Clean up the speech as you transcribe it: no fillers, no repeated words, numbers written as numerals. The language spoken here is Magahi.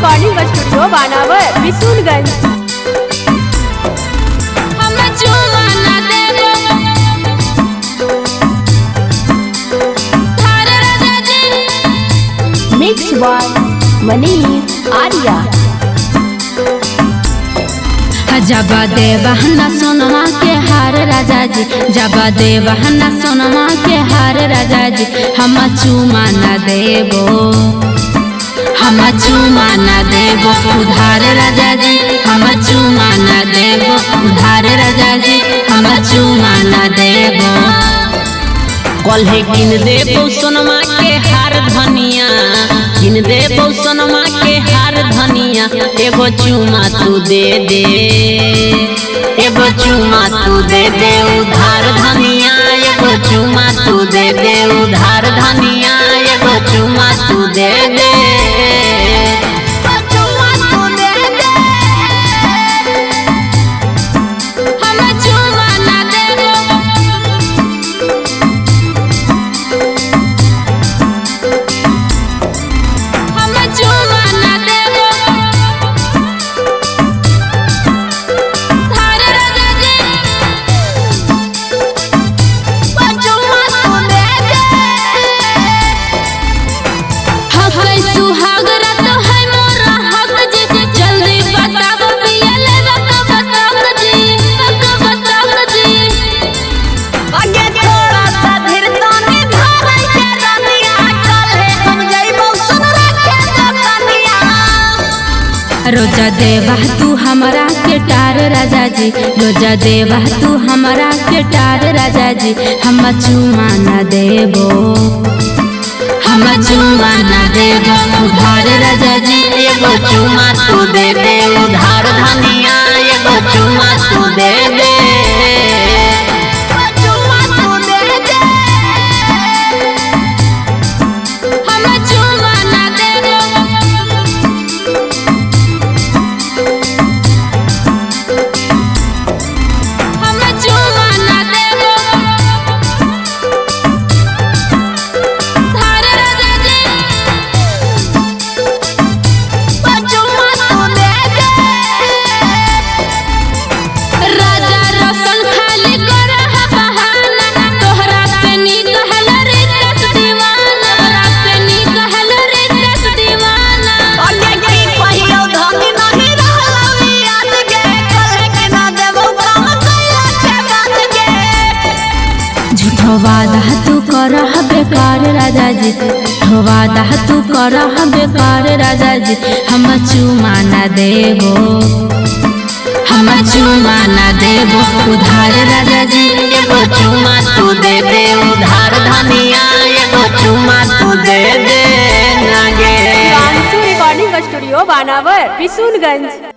रिकॉर्डिंग स्टूडियो बानावर विशुनगंज। हम चुमा ना देबो उधार राजा जी। Mix by Manish Arya. जब देवहना सोनमा के हार राजा जी, जब देवहना सोनमा के हार राजा जी, हम चुमा ना देबो, हम चुमा ना देबो उधार राजा जी, हम चुमा ना देबो उधार राजा जी, हम चुमा ना देबो। कल्हे किन देबो सोनमा के हार धनिया, किन देबो सोनमा के हार धनिया, एगो चुमा तू दे दे, एगो चुमा तू दे दे उधार धनिया, एगो चुमा तू दे दे उधार धनिया, एगो चुमा तू दे दे। हम चुमा ना देबो, हम चुमा ना देबो उधार राजा जी। हक सुहाग रात है मोरा हक जी, जल्दी बताब पिया लेबा कब तक जी, कब तक जी। आगे थोड़ा सा धीर तानी धारै के रनिया, कल्हे हम जइबो सोनरा के दोकनिया। रोजा देवा तू हमरा के टार राजा जी, रोजा देवा तू हमरा के टार राजा जी, हम चुमा ना देबो, हम चुमा ना देबो उधार राजा जी, एगो चुमा तू दे दे उधार धनिया, एगो चुमा तू दे दे। हम चुमा ना देबो, हम चुमा ना देबो उधार राजा जी। राजा रसन खाली करह बहाना, तोहरा से नीक हल रे कस दीवाना, तोहरा से नीक हल रे कस दीवाना। आगे की पहियो धनी नहीं रहलौ याद गे, कल्हे के ना देबो काम कैला के बात गे। झूठो वादा तू करह बेकार राजा जी, झूठो वादा तू करह बेकार राजा जी, हम चुमा ना देबो, हम चुमा ना देबो उधार राजा जी, एगो चुमा तू दे दे उधार धनिया, एगो चुमा तू दे दे ना गे। शिवांशु रिकॉर्डिंग स्टूडियो बानावर विशुनगंज।